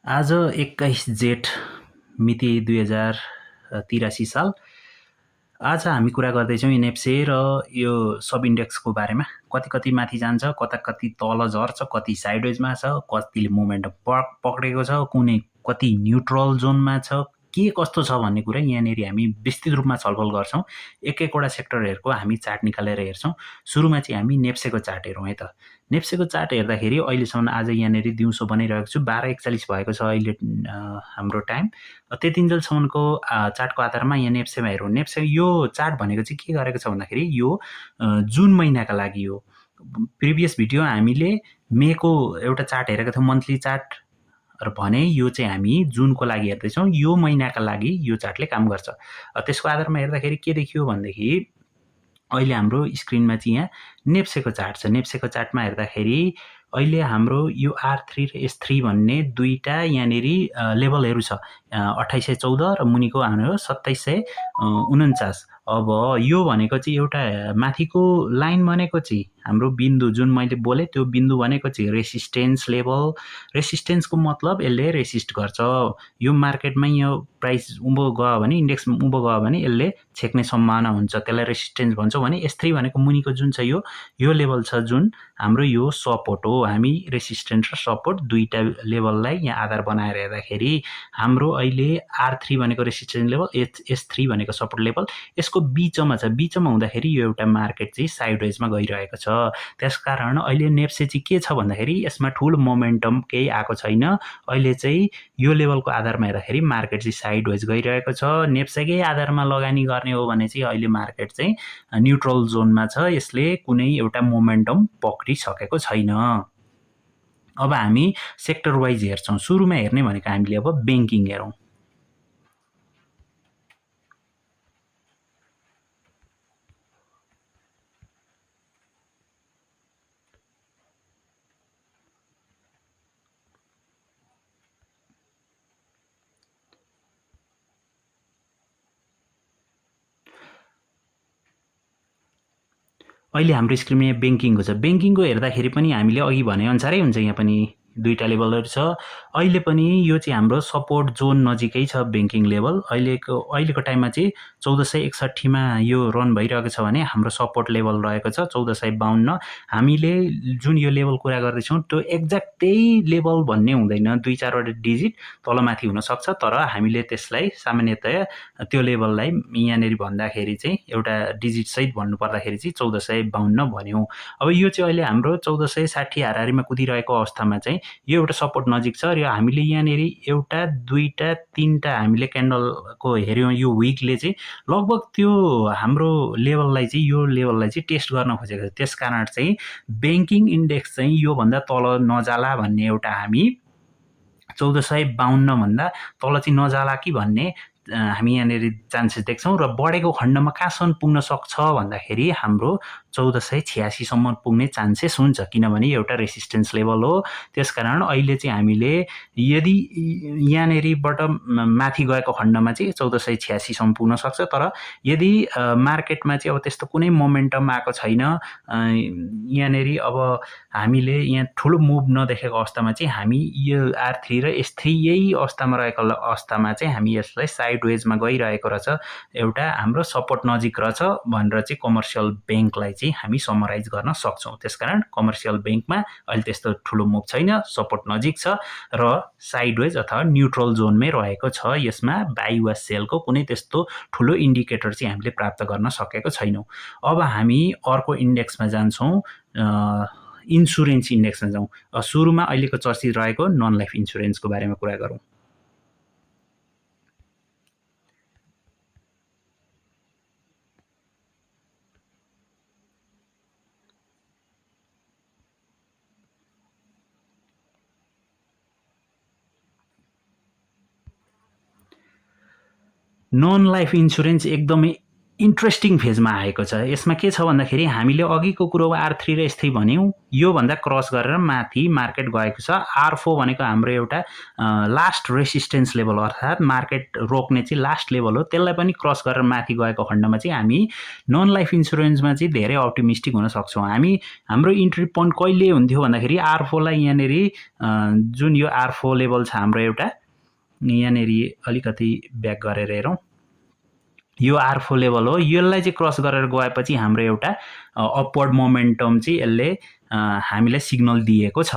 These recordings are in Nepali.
आज 21 जेठ मिति 2083 साल। आज हामी कुरा गर्दैछौँ एनएफसी र यो सब इन्डेक्सको बारेमा। कति कति माथि जान्छ, कता कति तल झर्छ, कति साइडवेजमा छ, कतिले मोमेन्टम पक्रेको छ, कुनै कति न्युट्रल जोनमा छ, के कस्तो छ भन्ने कुरा यहाँनिर हामी विस्तृत रूपमा छलफल गर्छौँ। एक एकवटा सेक्टरहरूको हामी चार्ट निकालेर हेर्छौँ। सुरुमा चाहिँ हामी नेप्सेको चार्ट हेरौँ है त। नेप्सेको चार्ट हेर्दाखेरि अहिलेसम्म आज यहाँनिर दिउँसो बनाइरहेको छु, 12:41 भएको छ अहिले हाम्रो टाइम। त्यतिन्जेलसम्मको चार्टको आधारमा यहाँ नेप्सेमा हेरौँ। नेप्से यो चार्ट भनेको चाहिँ के गरेको छ भन्दाखेरि यो जुन महिनाका लागि हो। प्रिभियस भिडियो हामीले मेको एउटा चार्ट हेरेको थियौँ, मन्थली चार्ट, र भने यो चाहिँ हामी जुनको लागि हेर्दैछौँ। यो महिनाका लागि यो चार्टले काम गर्छ। त्यसको आधारमा हेर्दाखेरि के देखियो भनेदेखि अहिले हाम्रो स्क्रिनमा चाहिँ यहाँ नेप्सेको चार्ट छ। नेप्सेको चार्टमा हेर्दाखेरि अहिले हाम्रो यो R3 र S3 भन्ने दुईटा यहाँनिर लेभलहरू छ, 2814 र मुनिको हाम्रो 2749। अब यो भनेको चाहिँ एउटा माथिको लाइन भनेको चाहिँ हाम्रो बिन्दु, जुन मैले बोलेँ त्यो बिन्दु भनेको चाहिँ रेसिस्टेन्स लेभल। रेसिस्टेन्सको मतलब यसले रेसिस्ट गर्छ। यो मार्केटमा यो प्राइस उँभो गयो भने, इन्डेक्स उँभो गयो भने यसले छेक्ने सम्भावना हुन्छ, त्यसलाई रेसिस्टेन्स भन्छौँ। भने S3 भनेको मुनिको जुन छ यो लेभल छ, जुन हाम्रो यो सपोर्ट हो। हामी रेसिस्टेन्स र सपोर्ट दुईटा लेभललाई यहाँ आधार बनाएर हेर्दाखेरि हाम्रो अहिले R3 भनेको रेसिस्टेन्स लेभल, S3 भनेको सपोर्ट लेभल, यसको बिचमा छ। बिचमा हुँदाखेरि यो एउटा मार्केट चाहिँ साइडवेजमा गइरहेको छ। त्यसकारण अहिले नेप्से चाहिँ के छ भन्दाखेरि यसमा ठुलो मोमेन्टम केही आएको छैन। अहिले चाहिँ यो लेभलको आधारमा हेर्दाखेरि मार्केट चाहिँ साइडवेज गइरहेको छ। नेप्सेकै आधारमा लगानी गर्ने हो भने चाहिँ अहिले मार्केट चाहिँ न्युट्रल जोनमा छ। यसले कुनै एउटा मोमेन्टम पक्रिसकेको छैन। अब हामी सेक्टर वाइज हेर्छौँ। सुरुमा हेर्ने भनेको हामीले अब ब्याङ्किङ हेरौँ। अहिले हाम्रो स्क्रिनमा यहाँ ब्याङ्किङको छ। ब्याङ्किङको हेर्दाखेरि पनि हामीले अघि भनेअनुसारै हुन्छ। यहाँ पनि दुईटा लेभलहरू छ। अहिले पनि यो चाहिँ हाम्रो सपोर्ट जोन नजिकै छ ब्याङ्किङ लेभल। अहिलेको टाइममा चाहिँ 1461 मा यो रन भइरहेको छ भने हाम्रो सपोर्ट लेभल रहेको छ 1452। हामीले जुन यो लेभल कुरा गर्दैछौँ त्यो एक्ज्याक्ट त्यही लेभल भन्ने हुँदैन, 2-4वटा डिजिट तलमाथि हुनसक्छ। तर हामीले त्यसलाई सामान्यतया त्यो लेभललाई यहाँनिर भन्दाखेरि चाहिँ एउटा डिजिटसहित भन्नुपर्दाखेरि चाहिँ 1452 भन्यौँ। अब यो चाहिँ अहिले हाम्रो 1460 हाराहारीमा कुदिरहेको अवस्थामा चाहिँ यो एउटा सपोर्ट नजिक छ। र हामीले यहाँनिर एउटा, दुईटा, तीनटा हामीले क्यान्डलको हेऱ्यौँ। यो विकले चाहिँ लगभग त्यो हाम्रो लेभललाई चाहिँ, यो लेभललाई चाहिँ टेस्ट गर्न खोजेको छ। त्यसकारण चाहिँ ब्याङ्किङ इन्डेक्स चाहिँ योभन्दा तल नजाला भन्ने एउटा हामी 1452 भन्दा तल चाहिँ नजाला कि भन्ने हामी यहाँनिर चान्सेस देख्छौँ। र बढेको खण्डमा कहाँसम्म पुग्न सक्छ भन्दाखेरि हाम्रो 1486 सम्म पुग्ने चान्सेस हुन्छ, किनभने एउटा रेसिस्टेन्स लेभल हो। त्यसकारण अहिले चाहिँ हामीले यदि यहाँनिरबाट माथि गएको खण्डमा चाहिँ 1486 सम्म पुग्न सक्छ। तर यदि मार्केटमा चाहिँ अब त्यस्तो कुनै मोमेन्टम आएको छैन, यहाँनिर अब हामीले यहाँ ठुलो मुभ नदेखेको अवस्थामा चाहिँ हामी यो R3 र S3 यही अवस्थामा रहेको अवस्थामा चाहिँ हामी यसलाई साइडवेजमा गइरहेको रहेछ, एउटा हाम्रो सपोर्ट नजिक रहेछ भनेर चाहिँ कमर्सियल ब्याङ्कलाई चाहिँ हामी समराइज गर्न सक्छौँ। त्यसकारण कमर्सियल ब्याङ्कमा अहिले त्यस्तो ठुलो मुभ छैन, सपोर्ट नजिक छ र साइडवेज अथवा न्युट्रल जोनमै रहेको छ। यसमा बाई वा सेलको कुनै त्यस्तो ठुलो इन्डिकेटर चाहिँ हामीले प्राप्त गर्न सकेको छैनौँ। अब हामी अर्को इन्डेक्समा जान्छौँ, इन्सुरेन्स इन्डेक्समा जाउँ। सुरुमा अहिलेको चर्चित रहेको नन लाइफ इन्सुरेन्सको बारेमा कुरा गरौँ। नन लाइफ इन्सुरेन्स एकदमै इन्ट्रेस्टिङ फेजमा आएको छ। यसमा के छ भन्दाखेरि हामीले अघिको कुरो R3 र S3 भन्यौँ, योभन्दा क्रस गरेर माथि मार्केट गएको छ। R4 भनेको हाम्रो एउटा लास्ट रेसिस्टेन्स लेभल, अर्थात् मार्केट रोक्ने चाहिँ लास्ट लेभल हो। त्यसलाई पनि क्रस गरेर माथि गएको खण्डमा चाहिँ हामी नन लाइफ इन्सुरेन्समा चाहिँ धेरै अप्टिमिस्टिक हुन सक्छौँ। हाम्रो इन्ट्री पोइन्ट कहिले हुन्थ्यो भन्दाखेरि R4 लाई यहाँनिर जुन यो R4 लेभल छ हाम्रो एउटा, यहाँनिर अलिकति ब्याक गरेर हेरौँ, यो R4 लेभल हो। यसलाई चाहिँ क्रस गरेर गएपछि हाम्रो एउटा अपवर्ड मोमेन्टम चाहिँ यसले हामीलाई सिग्नल दिएको छ।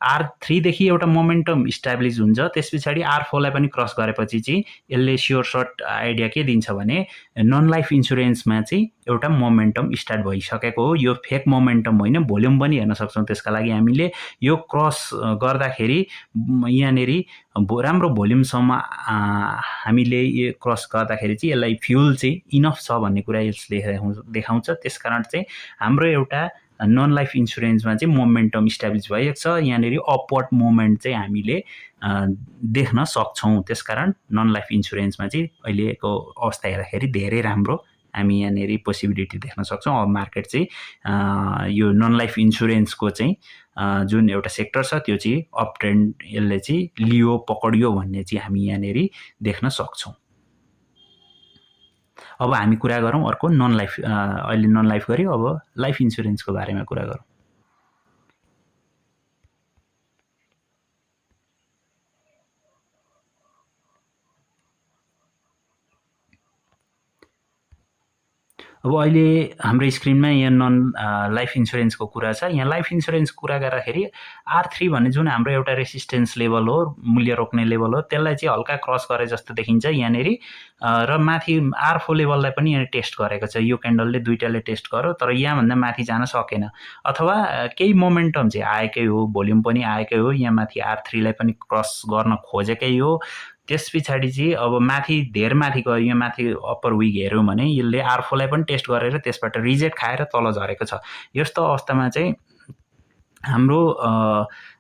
R3 देखि एउटा मोमेन्टम इस्टाब्लिस हुन्छ, त्यस पछाडि R4 लाई पनि क्रस गरेपछि चाहिँ यसले स्योर सर्ट आइडिया के दिन्छ भने नन लाइफ इन्सुरेन्समा चाहिँ एउटा मोमेन्टम स्टार्ट भइसकेको हो। यो फेक मोमेन्टम होइन, भोल्युम पनि हेर्न सक्छौँ। त्यसका लागि हामीले यो क्रस गर्दाखेरि यहाँनिर राम्रो भोल्युमसम्म हामीले यो क्रस गर्दाखेरि चाहिँ यसलाई फ्युल चाहिँ इनफ छ भन्ने कुरा यसले देखाउँछ। त्यसकारण चाहिँ हाम्रो एउटा नन लाइफ इन्सुरेन्समा चाहिँ मोमेन्टम इस्टाब्लिस भएको छ। यहाँनिर अपवर्ड मोमेन्ट चाहिँ हामीले देख्न सक्छौँ। त्यसकारण नन लाइफ इन्सुरेन्समा चाहिँ अहिलेको अवस्था हेर्दाखेरि धेरै राम्रो हामी यहाँनिर पोसिबिलिटी देख्न सक्छौँ। अब मार्केट चाहिँ यो नन लाइफ इन्सुरेन्सको चाहिँ जुन एउटा सेक्टर छ त्यो चाहिँ अप ट्रेन्ड यसले चाहिँ लियो पक्रियो भन्ने चाहिँ हामी यहाँनिर देख्न सक्छौँ। अब हामी कुरा गरौँ अर्को नन लाइफ, अहिले नन लाइफ गऱ्यो, अब लाइफ इन्सुरेन्सको बारेमा कुरा गरौँ। अब अहिले हाम्रो स्क्रिनमा यहाँ नन लाइफ इन्सुरेन्सको कुरा छ। यहाँ लाइफ इन्सुरेन्सको कुरा गर्दाखेरि R3 भन्ने जुन हाम्रो एउटा रेसिस्टेन्स लेभल हो, मूल्य रोक्ने लेभल हो, त्यसलाई चाहिँ हल्का क्रस गरे जस्तो देखिन्छ यहाँनिर। र माथि R4 लेभललाई पनि यहाँ टेस्ट गरेको छ। यो क्यान्डलले दुईटाले टेस्ट गर्यो, तर यहाँभन्दा माथि जान सकेन, अथवा केही मोमेन्टम चाहिँ आएकै हो, भोल्युम पनि आएकै हो, यहाँ माथि R3 लाई पनि क्रस गर्न खोजेकै हो। त्यस पछाडि चाहिँ अब माथि धेर माथि गयो, यहाँ माथि अप्पर विक हेऱ्यौँ भने यसले R4 लाई पनि टेस्ट गरेर त्यसबाट रिजेक्ट खाएर तल झरेको छ। यस्तो अवस्थामा चाहिँ हाम्रो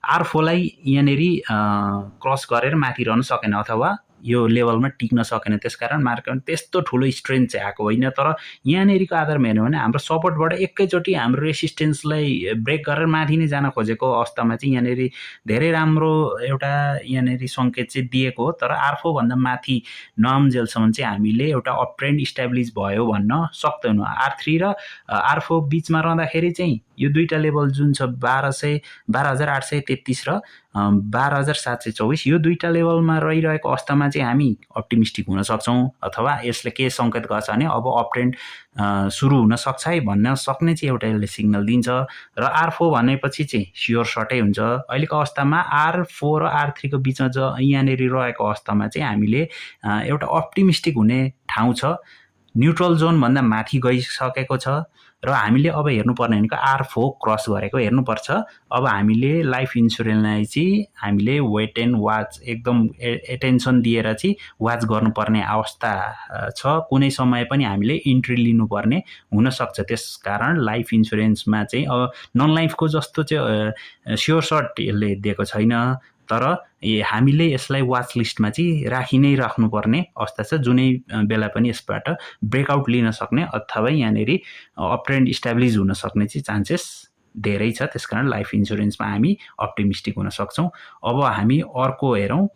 R4 लाई यहाँनिर क्रस गरेर माथि रहन सकेन, अथवा यो लेभलमा टिक्न सकेन। त्यसकारण मार्केट त्यस्तो ठुलो स्ट्रेन्थ चाहिँ आएको होइन। तर यहाँनिरको आधारमा हेर्नु भने हाम्रो सपोर्टबाट एकैचोटि हाम्रो रेसिस्टेन्सलाई ब्रेक गरेर माथि नै जान खोजेको अवस्थामा चाहिँ यहाँनिर धेरै राम्रो एउटा यहाँनिर सङ्केत चाहिँ दिएको हो। तर R4 भन्दा माथि नआउन्जेलसम्म चाहिँ हामीले एउटा अप ट्रेन्ड इस्टाब्लिस भयो भन्न सक्दैनौँ। R3 र R4 बिचमा रहँदाखेरि चाहिँ यो दुईटा लेभल जुन छ 12,833 र 12,724, यो दुईटा लेभलमा रहिरहेको अवस्थामा चाहिँ हामी अप्टिमिस्टिक हुन सक्छौँ। अथवा यसले के सङ्केत गर्छ भने अब अप ट्रेन्ड सुरु हुन सक्छ है भन्न सक्ने चाहिँ एउटा यसले सिग्नल दिन्छ। र R4 भनेपछि चाहिँ स्योर सर्टै हुन्छ। अहिलेको अवस्थामा R4 र R3 को बिचमा यहाँनिर रहेको अवस्थामा चाहिँ हामीले एउटा अप्टिमिस्टिक हुने ठाउँ छ। न्युट्रल जोनभन्दा माथि गइसकेको छ र हामीले अब हेर्नुपर्ने भनेको R4 क्रस गरेको हेर्नुपर्छ। अब हामीले लाइफ इन्सुरेन्सलाई चाहिँ हामीले वेट एन्ड वाच एकदम एटेन्सन दिएर चाहिँ वाच गर्नुपर्ने अवस्था छ। कुनै समय पनि हामीले इन्ट्री लिनुपर्ने हुनसक्छ। त्यसकारण लाइफ इन्सुरेन्समा चाहिँ अब नन लाइफको जस्तो चाहिँ स्योर सर्ट यसले दिएको छैन, तर हामीले यसलाई वाच लिस्टमा चाहिँ राखि नै राख्नुपर्ने अवस्था छ। जुनै बेला पनि यसबाट ब्रेकआउट लिन सक्ने अथवा यहाँनिर अप ट्रेन्ड इस्टाब्लिस हुन सक्ने चाहिँ चान्सेस धेरै छ। त्यसकारण लाइफ इन्सुरेन्समा हामी अप्टिमिस्टिक हुन सक्छौँ। अब हामी अर्को हेरौँ,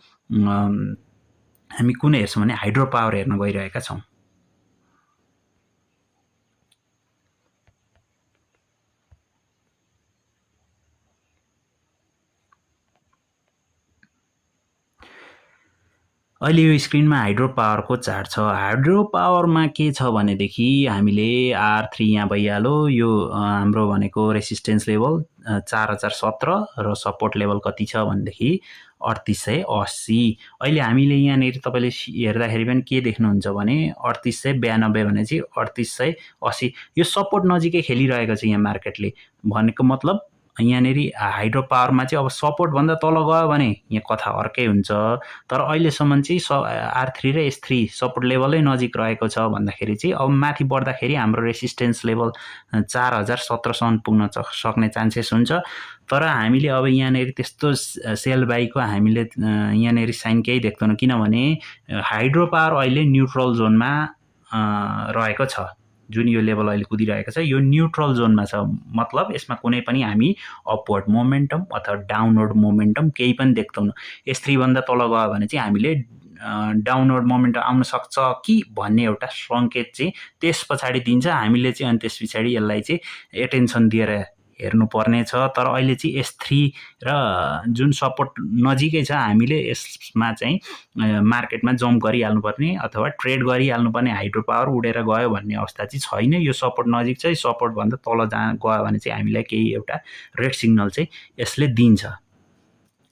हामी कुन हेर्छौँ भने हाइड्रो पावर हेर्न गइरहेका छौँ। अहिले यो स्क्रिनमा हाइड्रो पावरको चार्ट छ। हाइड्रो पावरमा के छ भनेदेखि हामीले R3 यहाँ भइहाल्यो, यो हाम्रो भनेको रेसिस्टेन्स लेभल 4017 र सपोर्ट लेभल कति छ भनेदेखि 3880। अहिले हामीले यहाँनिर तपाईँले हेर्दाखेरि पनि के देख्नुहुन्छ भने 3892 भने चाहिँ 3880, यो सपोर्ट नजिकै खेलिरहेको छ यहाँ मार्केटले। भनेको मतलब यहाँनिर हाइड्रो पावरमा चाहिँ अब सपोर्टभन्दा तल गयो भने यहाँ कथा अर्कै हुन्छ। तर अहिलेसम्म चाहिँ R3 र S3 सपोर्ट लेभलै नजिक रहेको छ भन्दाखेरि चाहिँ अब माथि बढ्दाखेरि हाम्रो रेसिस्टेन्स लेभल 4017सम्म पुग्न सक्ने चान्सेस हुन्छ। तर हामीले अब यहाँनिर त्यस्तो सेल बाईको हामीले यहाँनिर साइन केही देख्दैनौँ, किनभने हाइड्रो पावर अहिले न्युट्रल जोनमा रहेको छ। जुन यो लेभल अहिले कुदिरहेको छ यो न्युट्रल जोनमा छ, मतलब यसमा कुनै पनि हामी अपवर्ड मोमेन्टम अथवा डाउनवर्ड मोमेन्टम केही पनि देख्दैनौँ। S3 भन्दा तल गयो भने चाहिँ हामीले डाउनवर्ड मोमेन्टम आउन सक्छ कि भन्ने एउटा सङ्केत चाहिँ त्यस पछाडि दिन्छ हामीले चाहिँ, अनि त्यस पछाडि यसलाई चाहिँ एटेन्सन दिएर हेर्नुपर्ने छ। तर अहिले चाहिँ S3 र जुन सपोर्ट नजिकै छ हामीले यसमा चाहिँ मार्केटमा जम्प गरिहाल्नुपर्ने अथवा ट्रेड गरिहाल्नुपर्ने, हाइड्रो पावर उडेर गयो भन्ने अवस्था चाहिँ छैन। यो सपोर्ट नजिक छ, सपोर्टभन्दा तल गयो भने चाहिँ हामीलाई केही एउटा रेड सिग्नल चाहिँ यसले दिन्छ।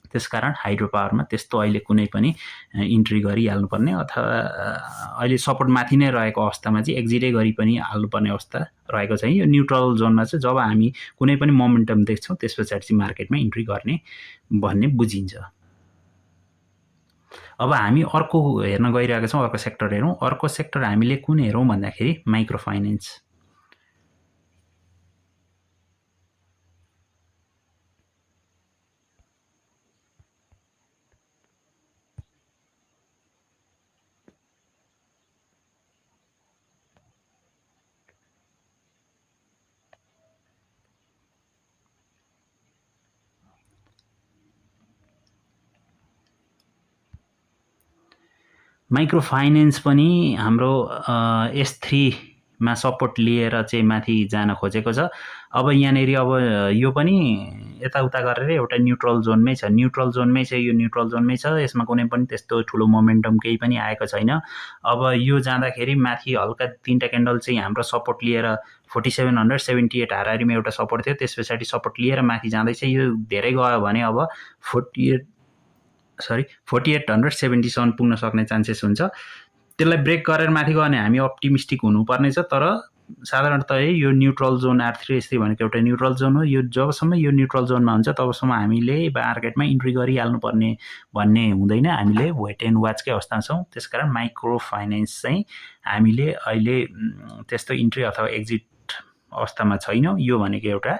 त्यसकारण हाइड्रो पावरमा त्यस्तो अहिले कुनै पनि इन्ट्री गरिहाल्नुपर्ने अथवा अहिले सपोर्ट माथि नै रहेको अवस्थामा चाहिँ एक्जिटै गरी पनि हाल्नुपर्ने अवस्था रहेको छैन। यो न्युट्रल जोनमा चाहिँ जब हामी कुनै पनि मोमेन्टम देख्छौँ त्यस पछाडि चाहिँ मार्केटमा इन्ट्री गर्ने भन्ने बुझिन्छ। अब हामी अर्को हेर्न गइरहेका छौँ, अर्को सेक्टर हेरौँ। अर्को सेक्टर हामीले कुन हेरौँ भन्दाखेरि माइक्रो फाइनेन्स। माइक्रो फाइनेन्स पनि हाम्रो S3 मा सपोर्ट लिएर चाहिँ माथि जान खोजेको छ। अब यहाँनेरि अब यो पनि यताउता गरेर एउटा न्युट्रल जोनमै छ, न्युट्रल जोनमै छ, यो न्युट्रल जोनमै छ। यसमा कुनै पनि त्यस्तो ठुलो मोमेन्टम केही पनि आएको छैन। अब यो जाँदाखेरि माथि हल्का 3टा क्यान्डल चाहिँ हाम्रो सपोर्ट लिएर 4778 हाराहारीमा एउटा सपोर्ट थियो, त्यस पछाडि सपोर्ट लिएर माथि जाँदैछ। यो धेरै गयो भने अब 4870 पुग्न सक्ने चान्सेस हुन्छ। त्यसलाई ब्रेक गरेर माथि गयो भने हामी अप्टिमिस्टिक हुनुपर्ने छ। तर साधारणतः यो न्युट्रल जोन R3 S3 भनेको एउटा न्युट्रल जोन हो। यो जबसम्म यो न्युट्रल जोनमा हुन्छ तबसम्म हामीले मार्केटमा इन्ट्री गरिहाल्नुपर्ने भन्ने हुँदैन। हामीले वेट एन्ड वाचकै अवस्थामा छौँ। त्यसकारण माइक्रो फाइनेन्स चाहिँ हामीले अहिले त्यस्तो इन्ट्री अथवा एक्जिट अवस्थामा छैनौँ। यो भनेको एउटा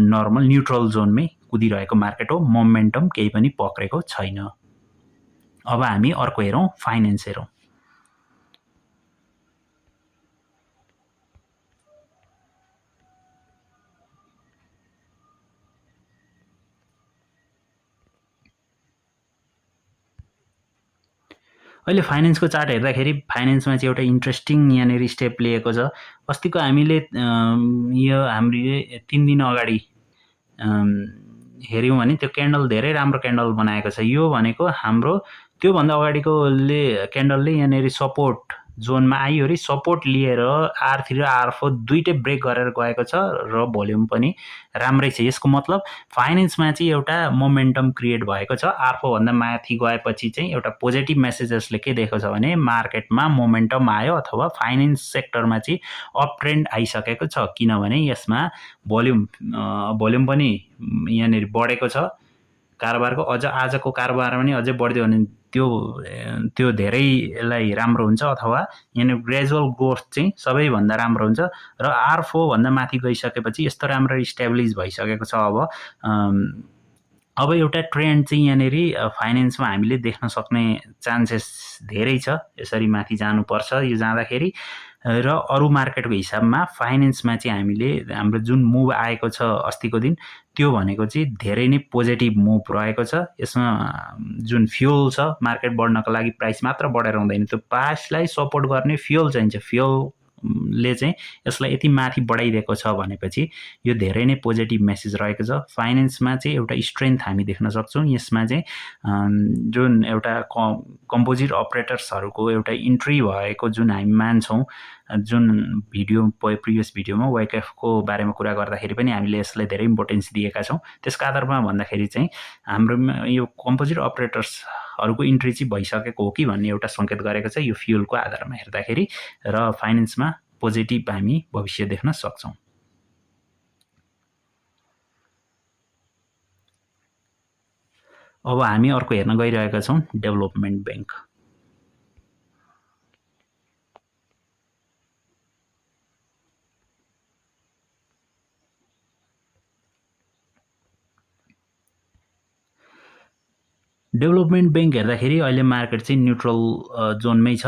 नर्मल न्युट्रल जोनमै कुदिरहेको मार्केट हो, मोमेन्टम केही पनि पक्रेको छैन। अब हामी अर्को हेरौँ, फाइनेन्स हेरौँ। अहिले फाइनेन्सको चार्ट हेर्दाखेरि फाइनेन्समा चाहिँ एउटा इन्ट्रेस्टिङ यहाँनिर स्टेप लिएको छ। अस्तिको हामीले यो हाम्रो 3 दिन अगाडि हेऱ्यौँ भने त्यो क्यान्डल धेरै राम्रो क्यान्डल बनाएको छ। यो भनेको हाम्रो त्योभन्दा अगाडिको क्यान्डलले यहाँनिर सपोर्ट जोनमा आइयो रे, सपोर्ट लिएर R3 र R4 दुईटै ब्रेक गरेर गएको छ र भोल्युम पनि राम्रै छ। यसको मतलब फाइनेन्समा चाहिँ एउटा मोमेन्टम क्रिएट भएको छ। R4 भन्दा माथि गएपछि चाहिँ एउटा पोजिटिभ मेसेजेसले के दिएको छ भने मार्केटमा मोमेन्टम आयो अथवा फाइनेन्स सेक्टरमा चाहिँ अप ट्रेन्ड आइसकेको छ। किनभने यसमा भोल्युम पनि यहाँनिर बढेको छ कारोबारको। अझ आजको कारोबार पनि अझै बढ्यो भने त्यो धेरै यसलाई राम्रो हुन्छ, अथवा यहाँनिर ग्रेजुअल ग्रोथ चाहिँ सबैभन्दा राम्रो हुन्छ। र R4 भन्दा माथि गइसकेपछि यस्तो राम्रो स्टेबलाइज भइसकेको छ। अब एउटा ट्रेन्ड चाहिँ यहाँनिर फाइनेन्समा हामीले देख्न सक्ने चान्सेस धेरै छ। यसरी माथि जानुपर्छ यो जाँदाखेरि। र अरू मार्केटको हिसाबमा फाइनेन्समा चाहिँ हामीले हाम्रो जुन मुभ आएको छ अस्तिको दिन, त्यो भनेको चाहिँ धेरै नै पोजिटिभ मुभ रहेको छ। यसमा जुन फ्युल छ, मार्केट बढ्नको लागि प्राइस मात्र बढेर हुँदैन, त्यो प्राइसलाई सपोर्ट गर्ने फ्युल चाहिन्छ। फ्युलले चाहिँ यसलाई यति माथि बढाइदिएको छ भनेपछि यो धेरै नै पोजिटिभ मेसेज रहेको छ। फाइनेन्समा चाहिँ एउटा स्ट्रेन्थ हामी देख्न सक्छौँ। यसमा चाहिँ जुन एउटा कम्पोजिट अपरेटर्सहरूको एउटा इन्ट्री भएको जुन हामी मान्छौँ, जुन प्रिभियस भिडियोमा वाइकेएफको बारेमा कुरा गर्दाखेरि पनि हामीले यसलाई धेरै इम्पोर्टेन्स दिएका छौँ। त्यसका आधारमा भन्दाखेरि चाहिँ हाम्रोमा यो कम्पोजिट अपरेटर्सहरूको इन्ट्री चाहिँ भइसकेको हो कि भन्ने एउटा सङ्केत गरेको छ यो फ्युलको आधारमा हेर्दाखेरि। र फाइनेन्समा पोजिटिभ हामी भविष्य देख्न सक्छौँ। अब हामी अर्को हेर्न गइरहेका छौँ, डेभलपमेन्ट ब्याङ्क। डेभलपमेन्ट ब्याङ्क हेर्दाखेरि अहिले मार्केट चाहिँ न्युट्रल जोनमै छ।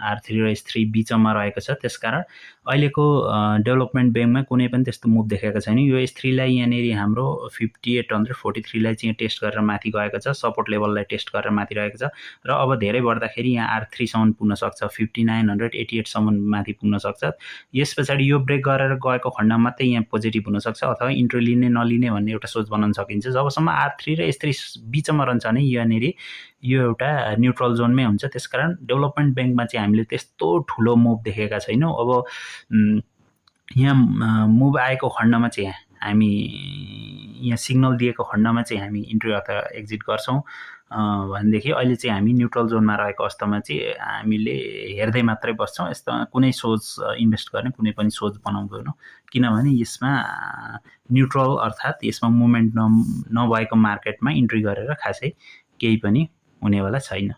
R3 र S3 बिचमा रहेको छ। त्यसकारण अहिलेको डेभलपमेन्ट ब्याङ्कमा कुनै पनि त्यस्तो मुभ देखेको छैन। यो S3 लाई यहाँनिर हाम्रो 5843 लाई चाहिँ टेस्ट गरेर माथि गएको छ, सपोर्ट लेभललाई टेस्ट गरेर माथि रहेको छ र अब धेरै बढ्दाखेरि यहाँ R3 सम्म पुग्न सक्छ, 5988 सम्म माथि पुग्न सक्छ। यस पछाडि यो ब्रेक गरेर गएको खण्डमा मात्रै यहाँ पोजिटिभ हुन सक्छ अथवा इन्ट्री लिने नलिने भन्ने एउटा सोच बनाउन सकिन्छ। जबसम्म R3 र S3 बिचमा रहन्छ भने यहाँनिर यो एउटा न्युट्रल जोनमै हुन्छ। त्यसकारण डेभलपमेन्ट ब्याङ्कमा चाहिँ हामीले त्यस्तो ठुलो मुभ देखेका छैनौँ। अब यहाँ मुभ आएको खण्डमा चाहिँ हामी यहाँ सिग्नल दिएको खण्डमा चाहिँ हामी इन्ट्री अथवा एक्जिट गर्छौँ भनेदेखि अहिले चाहिँ हामी न्युट्रल जोनमा रहेको अवस्थामा चाहिँ हामीले हेर्दै मात्रै बस्छौँ। यस्तो कुनै सोच इन्भेस्ट गर्ने कुनै पनि सोच बनाउँदैनौँ, किनभने यसमा न्युट्रल अर्थात् यसमा मुभमेन्ट नभएको मार्केटमा इन्ट्री गरेर खासै केही पनि हुनेवाला छैन।